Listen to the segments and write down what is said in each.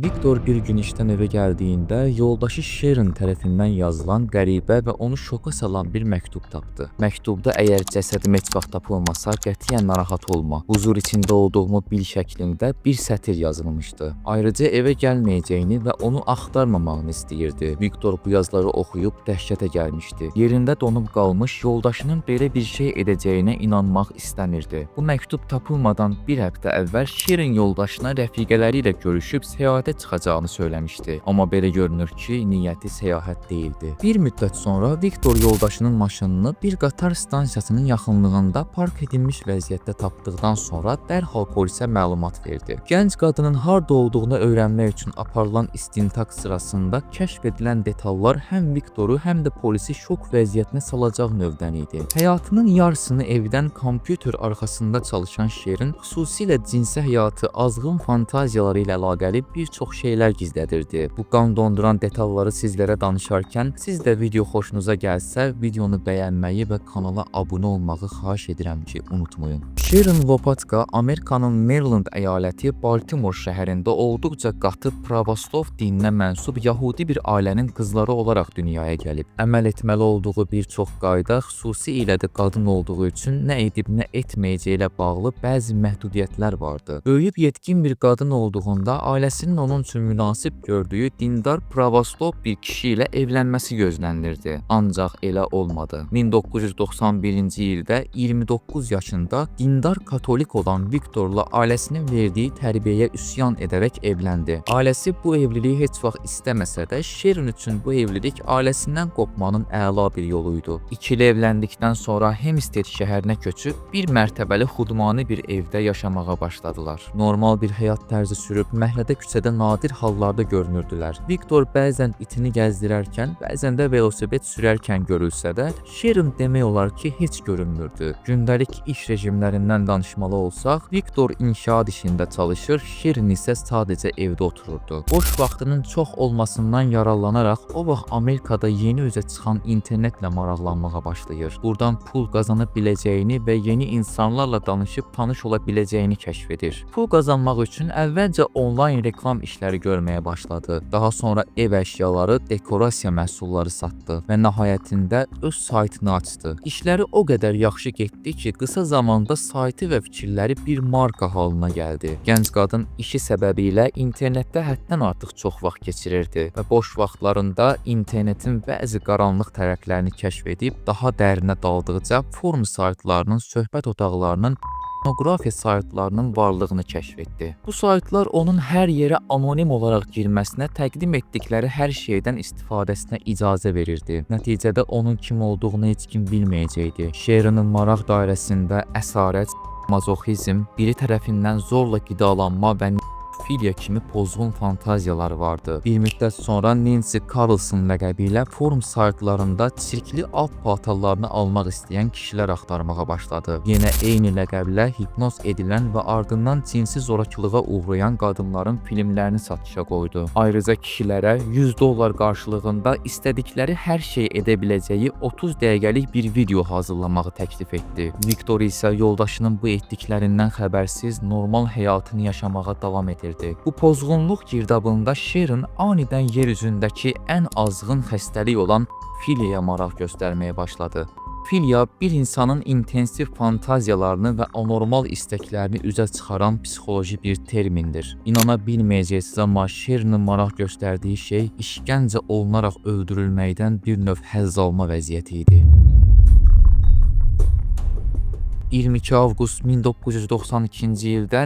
Viktor bir gün işdən evə gəldiyində yoldaşı Sharon tərəfindən yazılan qəribə və onu şoka salan bir məktub tapdı. Məktubda əgər cəsədim heç vaxt tapılmasa, qətiyyən narahat olma, huzur içində olduğumu bil şəklində bir sətir yazılmışdı. Ayrıca evə gəlməyəcəyini və onu axtarmamağını istəyirdi. Viktor bu yazıları oxuyub dəhşətə gəlmişdi. Yerində donub qalmış yoldaşının belə bir şey edəcəyinə inanmaq istəmirdi. Bu məktub tapılmadan bir həftə əvvəl Sharon yoldaşına rəfiqələri ilə görüşüb səyahətə çıxacağını söyləmişdi. Amma belə görünür ki, niyyəti səyahət deyildi. Bir müddət sonra Viktor yoldaşının maşınını bir qatar stansiyasının yaxınlığında park edilmiş vəziyyətdə tapdıqdan sonra dərhal polisə məlumat verdi. Gənc qadının harda olduğunu öyrənmək üçün aparılan istintaq sırasında kəşf edilən detallar həm Viktoru, həm də polisi şok vəziyyətinə salacaq növdən idi. Həyatının yarısını evdən kompüter arxasında çalışan Sharon xüsusilə cinsi həyatı, azğın fantaziyaları ilə əlaqəli bir çox şeylər gizlədirdi. Bu qan donduran detalları sizlərə danışarkən siz də video xoşunuza gəlsə, videonu bəyənməyi və kanala abunə olmağı xahiş edirəm ki, unutmayın. Sharon Lopatka Amerikanın Maryland əyaləti Baltimore şəhərində olduqca qatı pravoslav dininə mənsub yahudi bir ailənin qızları olaraq dünyaya gəlib. Əməl etməli olduğu bir çox qayda, xüsusilə də qadın olduğu üçün nə edib nə etməyəcəyi ilə bağlı bəzi məhdudiyyətlər vardı. Böyüyüb yetkin bir qadın olduğunda ailəsinin onun üçün münasib gördüyü dindar pravoslav bir kişi ilə evlənməsi gözlənilirdi. Ancaq elə olmadı. 1991-ci ildə 29 yaşında dindar katolik olan Viktorla ailəsinin verdiyi tərbiyəyə üsyan edərək evləndi. Ailəsi bu evliliyi heç vaxt istəməsə də Sharon üçün bu evlilik ailəsindən qopmanın əla bir yolu idi. İkili evləndikdən sonra Hempstead şəhərinə köçüb bir mərtəbəli xudmani bir evdə yaşamağa başladılar. Normal bir həyat tərzi sürüb məhəllədə küçədə nadir hallarda görünürdülər. Viktor bəzən itini gəzdirərkən, bəzən də velosiped sürərkən görülsə də, Sharon demək olar ki, heç görünmürdü. Gündəlik iş rejimlərindən danışmalı olsaq, Viktor inşaat işində çalışır, Sharon isə sadəcə evdə otururdu. Boş vaxtının çox olmasından yararlanaraq o vaxt Amerikada yeni üzə çıxan internetlə maraqlanmağa başlayır. Buradan pul qazana biləcəyini və yeni insanlarla danışıb tanış ola biləcəyini kəşf edir. Pul qazanmaq üçün əvvəlcə onlayn reklam işləri görməyə başladı. Daha sonra ev əşyaları, dekorasiya məhsulları satdı və nəhayətində öz saytını açdı. İşləri o qədər yaxşı getdi ki, qısa zamanda saytı və fikirləri bir marka halına gəldi. Gənc qadın işi səbəbilə internetdə həddən artıq çox vaxt keçirirdi və boş vaxtlarında internetin bəzi qaranlıq tərəflərini kəşf edib daha dərinə daldıqca forum saytlarının, söhbət otaqlarının, pornoqrafiya saytlarının varlığını kəşf etdi. Bu saytlar onun hər yerə anonim olaraq girməsinə, təqdim etdikləri hər şeydən istifadəsinə icazə verirdi. Nəticədə onun kim olduğunu heç kim bilməyəcəkdi. Sharon'ın maraq dairəsində əsarət, mazoxizm, biri tərəfindən zorla qidalanma və filiya kimi pozğun fantaziyaları vardı. Bir müddət sonra Nancy Carlson ləqəbi ilə forum saytlarında çirkli alt paltarlarını almaq istəyən kişilər axtarmağa başladı. Yenə eyni ləqəblə hipnoz edilən və ardından cinsi zorakılığa uğrayan qadınların filmlərini satışa qoydu. Ayrıca kişilərə $100 qarşılığında istədikləri hər şey edə biləcəyi 30 dəqiqəlik bir video hazırlamağı təklif etdi. Viktor isə yoldaşının bu etdiklərindən xəbərsiz normal həyatını yaşamağa davam edirdi. Bu pozğunluq girdabında Sharon anidən yer üzündəki ən azğın xəstəlik olan filiyaya maraq göstərməyə başladı. Filiya bir insanın intensiv fantaziyalarını və anormal istəklərini üzə çıxaran psixoloji bir termindir. İnana bilməyəcəksiniz, amma Sharon'ın maraq göstərdiyi şey işgəncə olunaraq öldürülməkdən bir növ həzz alma vəziyyəti idi. 22 avqust 1992-ci ildə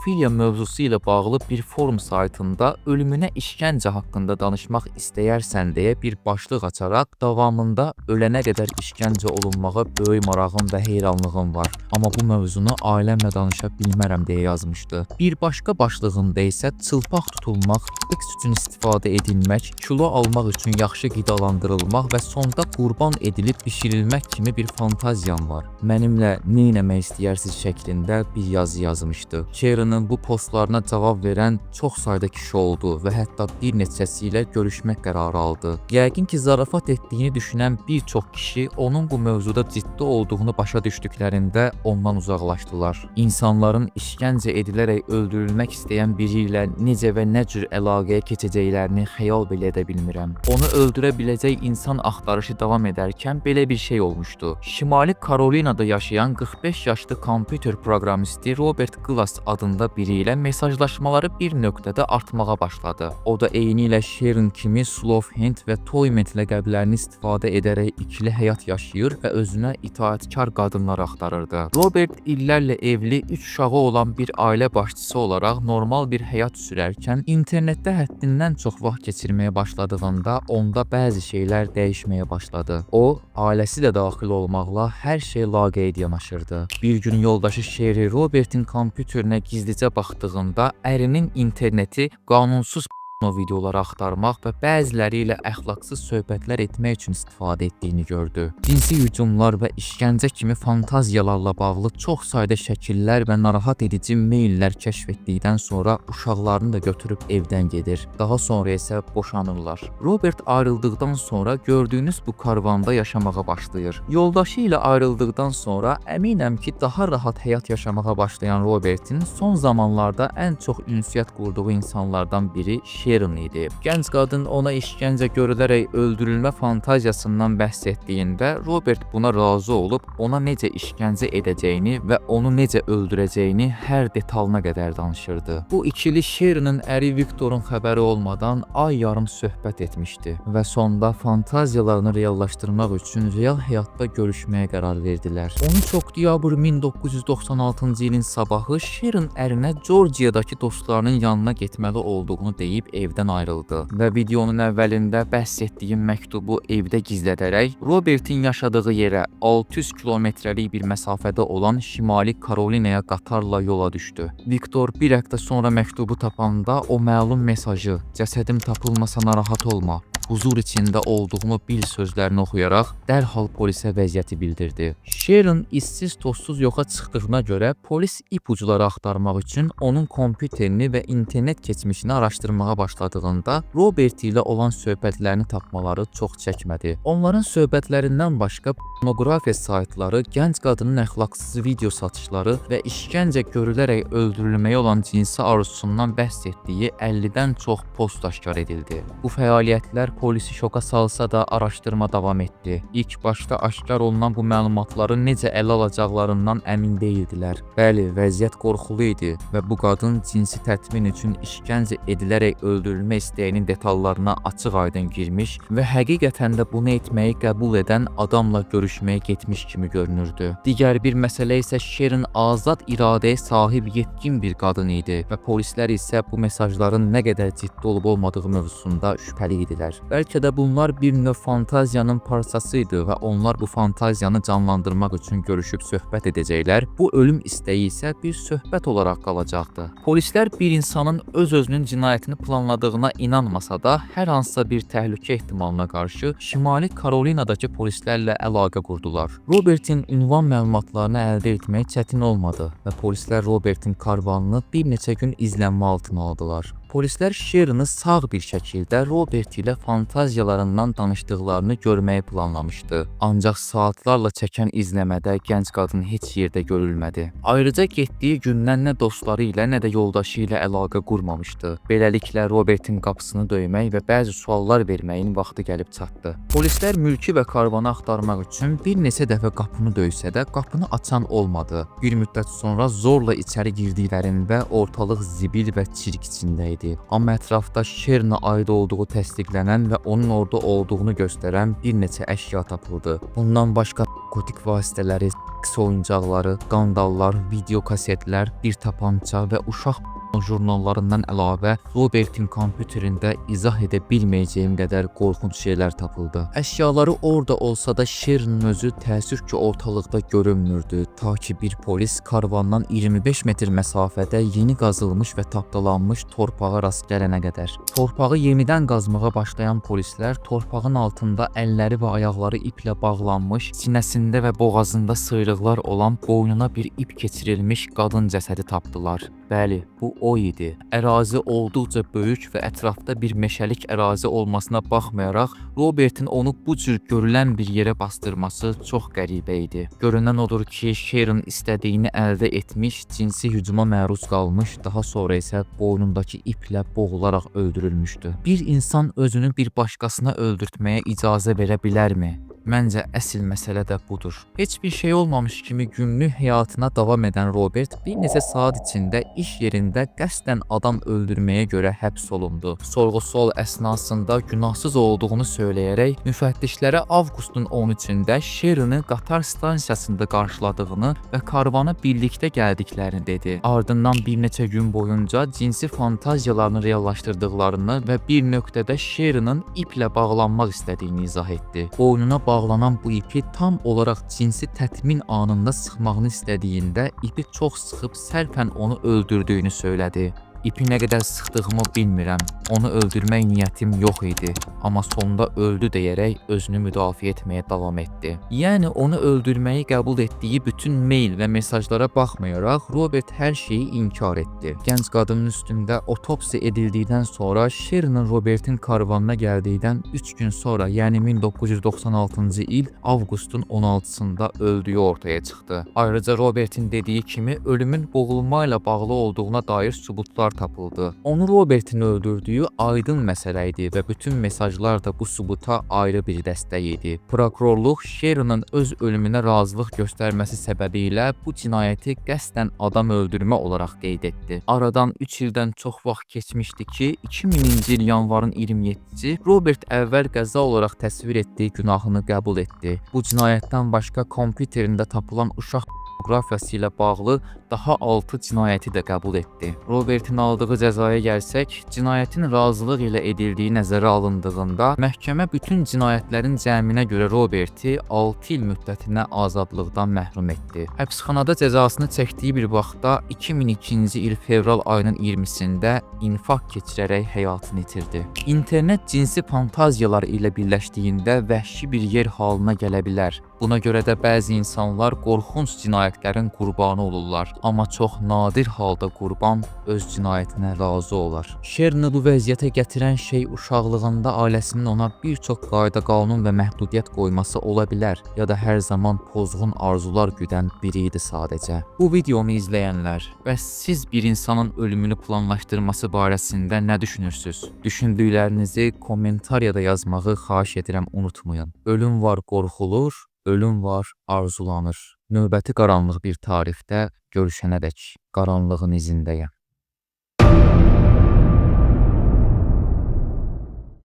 filiya mövzusu ilə bağlı bir forum saytında ölümünə işgəncə haqqında danışmaq istəyərsən deyə bir başlıq açaraq davamında ölənə qədər işgəncə olunmağa böyük marağım və heyranlığım var. Amma bu mövzunu ailəmlə danışa bilmərəm deyə yazmışdı. Bir başqa başlığında isə çılpaq tutulmaq, seks üçün istifadə edilmək, kilo almaq üçün yaxşı qidalandırılmaq və sonda qurban edilib bişirilmək kimi bir fantaziyam var. Mənimlə nə etmək istəyərsiniz şəklində bir yazı yazmışdı. Sharon'ın Sharon'ın bu postlarına cavab verən çox sayda kişi oldu və hətta bir neçəsi ilə görüşmək qərarı aldı. Yəqin ki, zarafat etdiyini düşünən bir çox kişi onun bu mövzuda ciddi olduğunu başa düşdüklərində ondan uzaqlaşdılar. İnsanların işgəncə edilərək öldürülmək istəyən biri ilə necə və nə cür əlaqəyə keçəcəklərini xəyal belə edə bilmirəm. Onu öldürə biləcək insan axtarışı davam edərkən belə bir şey olmuşdu. Şimali Karolinada yaşayan 45 yaşlı kompüter proqramisti Robert Glass adında biri ilə mesajlaşmaları bir nöqtədə artmağa başladı. O da eynilə Sharon kimi Slowhand və Toyman ləqəblərini istifadə edərək ikili həyat yaşayır və özünə itaətkar qadınlar axtarırdı. Robert illərlə evli, 3 uşağı olan bir ailə başçısı olaraq normal bir həyat sürərkən internetdə həddindən çox vaxt keçirməyə başladığında onda bəzi şeylər dəyişməyə başladı. O, ailəsi də daxil olmaqla hər şey laqeyd yanaşırdı. Bir gün yoldaşı Sherry Robertin kompüterinə gizlicə baxdığında ərinin interneti qanunsuz porno videoları axtarmaq və bəziləri ilə əxlaqsız söhbətlər etmək üçün istifadə etdiyini gördü. Cinsi hücumlar və işgəncə kimi fantaziyalarla bağlı çox sayda şəkillər və narahat edici maillər kəşf etdikdən sonra uşaqlarını da götürüb evdən gedir. Daha sonra isə boşanırlar. Robert ayrıldıqdan sonra gördüyünüz bu karvanda yaşamağa başlayır. Yoldaşı ilə ayrıldıqdan sonra əminəm ki, daha rahat həyat yaşamağa başlayan Robertin son zamanlarda ən çox ünsiyyət qurduğu insanlardan biri Sharon idi. Gənc qadın ona işgəncə görülərək öldürülmə fantaziyasından bəhs etdiyində Robert buna razı olub ona necə işgəncə edəcəyini və onu necə öldürəcəyini hər detalına qədər danışırdı. Bu ikili Sharon'ın əri Victor'un xəbəri olmadan ay yarım söhbət etmişdi və sonda fantaziyalarını reallaşdırmaq üçün real həyatda görüşməyə qərar verdilər. 13 oktyabr 1996-cı ilin sabahı Sharon ərinə Georgia'dakı dostlarının yanına getməli olduğunu deyib evdən ayrıldı və videonun əvvəlində bəhs etdiyim məktubu evdə gizlədərək Robertin yaşadığı yerə 600 kilometrəlik bir məsafədə olan Şimali Karolinaya qatarla yola düşdü. Victor bir həftə sonra məktubu tapanda o məlum mesajı "Cəsədim tapılmasa narahat olma, huzur içində olduğumu bil" sözlərini oxuyaraq dərhal polisə vəziyyəti bildirdi. Sharon izsiz tozsuz yoxa çıxdığına görə polis ipucları axtarmaq üçün onun kompüterini və internet keçmişini araşdırmağa başladığında Robert ilə olan söhbətlərini tapmaları çox çəkmədi. Onların söhbətlərindən başqa pornoqrafiya saytları, gənc qadının əxlaqsız video satışları və işgəncə görülərək öldürülməyə olan cinsi arzusundan bəhs etdiyi 50-dən çox post aşkar edildi. Bu fəaliyyətlər polisi şoka salsa da araşdırma davam etdi. İlk başda aşkar olunan bu məlumatları necə ələ alacaqlarından əmin deyildilər. Bəli, vəziyyət qorxulu idi və bu qadın cinsi tətmin üçün işgəncə edilərək öldürülmə istəyinin detallarına açıq-aydın girmiş və həqiqətən də bunu etməyi qəbul edən adamla görüşməyə getmiş kimi görünürdü. Digər bir məsələ isə Sharon azad iradəyə sahib yetkin bir qadın idi və polislər isə bu mesajların nə qədər ciddi olub olmadığı mövzusunda şübhəli idilər. Bəlkə də bunlar bir növ fantaziyanın parçası idi və onlar bu fantaziyanı canlandırmaq üçün görüşüb söhbət edəcəklər. Bu ölüm istəyi isə bir söhbət olaraq qalacaqdı. Polislər bir insanın öz-özünün cinayətini planladığına inanmasa da, hər hansısa bir təhlükə ehtimalına qarşı Şimali Karolinadakı polislərlə əlaqə qurdular. Robertin ünvan məlumatlarını əldə etmək çətin olmadı və polislər Robertin karvanını bir neçə gün izlənmə altına aldılar. Polislər Sharon'ı sağ bir şəkildə Robert ilə fantaziyalarından danışdıqlarını görməyi planlamışdı. Ancaq saatlarla çəkən izləmədə gənc qadın heç yerdə görülmədi. Ayrıca getdiyi gündən nə dostları ilə, nə də yoldaşı ilə əlaqə qurmamışdı. Beləliklə Robertin qapısını döymək və bəzi suallar verməyin vaxtı gəlib çatdı. Polislər mülkü və karvanı axtarmaq üçün bir neçə dəfə qapını döysə də qapını açan olmadı. Bir müddət sonra zorla içəri girdiklərində ortalıq zibil və çirk içində idi. Amma ətrafda Sharon'a aid olduğu təsdiqlənən və onun orada olduğunu göstərən bir neçə əşya tapıldı. Bundan başqa narkotik vasitələri, seks oyuncaqları, qandallar, video kasetlər, bir tapança və uşaq jurnallarından əlavə Robertin kompüterində izah edə bilməyəcəyim qədər qorxunc şeylər tapıldı. Əşyaları orada olsa da Sharon'ın özü təəssüf ki, ortalıqda görünmürdü. Ta ki bir polis karvandan 25 metr məsafədə yeni qazılmış və tapdalanmış torpağa rast gələnə qədər. Torpağı yenidən qazmağa başlayan polislər torpağın altında əlləri və ayaqları iplə bağlanmış, sinəsində və boğazında sıyrıqlar olan, boynuna bir ip keçirilmiş qadın cəsədi tapdılar. Bəli, bu o idi. Ərazi olduqca böyük və ətrafda bir meşəlik ərazi olmasına baxmayaraq, Robertin onu bu cür görülən bir yerə bastırması çox qəribə idi. Görünən odur ki, Sharon istədiyini əldə etmiş, cinsi hücuma məruz qalmış, daha sonra isə boynundakı iplə boğularaq öldürülmüşdü. Bir insan özünü bir başqasına öldürtməyə icazə verə bilərmi? Məncə əsl məsələ də budur. Heç bir şey olmamış kimi günlük həyatına davam edən Robert bir neçə saat içində iş yerində qəsdən adam öldürməyə görə həbs olundu. Sorğu-sual əsnasında günahsız olduğunu söyləyərək müfəttişlərə avqustun 13-də Sharon'ı qatar stansiyasında qarşıladığını və karvana birlikdə gəldiklərini dedi. Ardından bir neçə gün boyunca cinsi fantaziyalarını reallaşdırdıqlarını və bir nöqtədə Sharon'ın iplə bağlanmaq istədiyini izah etdi. Boynuna bağlanan bu ipi tam olaraq cinsi tətmin anında sıxmağını istədiyində ipi çox sıxıb sərfən onu öldürdüyünü söylədi. İpi nə qədər sıxdığımı bilmirəm. Onu öldürmək niyyətim yox idi, amma sonda öldü deyərək özünü müdafiə etməyə davam etdi. Yəni onu öldürməyi qəbul etdiyi bütün mail və mesajlara baxmayaraq Robert hər şeyi inkar etdi. Gənc qadının üstündə otopsi edildikdən sonra Sharon'ın Robertin karvanına gəldikdən 3 gün sonra, yəni 1996-cı il avqustun 16-sında öldüyü ortaya çıxdı. Ayrıca Robertin dediyi kimi ölümün boğulma ilə bağlı olduğuna dair sübutlar tapıldı. Onu Robertin öldürdüyü aydın məsələ idi və bütün mesajlar da bu sübuta ayrı bir dəstək idi. Prokurorluq Sharon'ın öz ölümünə razılıq göstərməsi səbəbilə bu cinayəti qəsdən adam öldürmə olaraq qeyd etdi. Aradan 3 ildən çox vaxt keçmişdi ki, 2000-ci il yanvarın 27-si Robert əvvəl qəza olaraq təsvir etdiyi günahını qəbul etdi. Bu cinayətdən başqa kompüterində tapılan uşaq pornoqrafiyası ilə bağlı daha 6 cinayəti də qəbul etdi. Robertin aldığı cəzaya gəlsək, cinayətin razılıq ilə edildiyi nəzərə alındığında, məhkəmə bütün cinayətlərin cəminə görə Roberti 6 il müddətinə azadlıqdan məhrum etdi. Həbsxanada cəzasını çəkdiyi bir vaxtda 2002-ci il fevral ayının 20-sində infarkt keçirərək həyatını itirdi. İnternet cinsi fantaziyalar ilə birləşdiyində vəhşi bir yer halına gələ bilər. Buna görə də bəzi insanlar qorxunc cinayətlərin qurbanı olurlar, amma çox nadir halda qurban öz cinayətinə razı olar. Sharon'ı bu vəziyyətə gətirən şey uşaqlığında ailəsinin ona bir çox qayda-qanun və məhdudiyyət qoyması ola bilər, ya da hər zaman pozğun arzular güdən biri idi sadəcə. Bu videonu izləyənlər, bəs siz bir insanın ölümünü planlaşdırması barəsində nə düşünürsüz? Düşündüklərinizi kommentariyada yazmağı xahiş edirəm, unutmayın. Ölüm var qorxulur, ölüm var arzulanır. Növbəti qaranlıq bir tarixdə görüşənədək qaranlığın izindəyəm.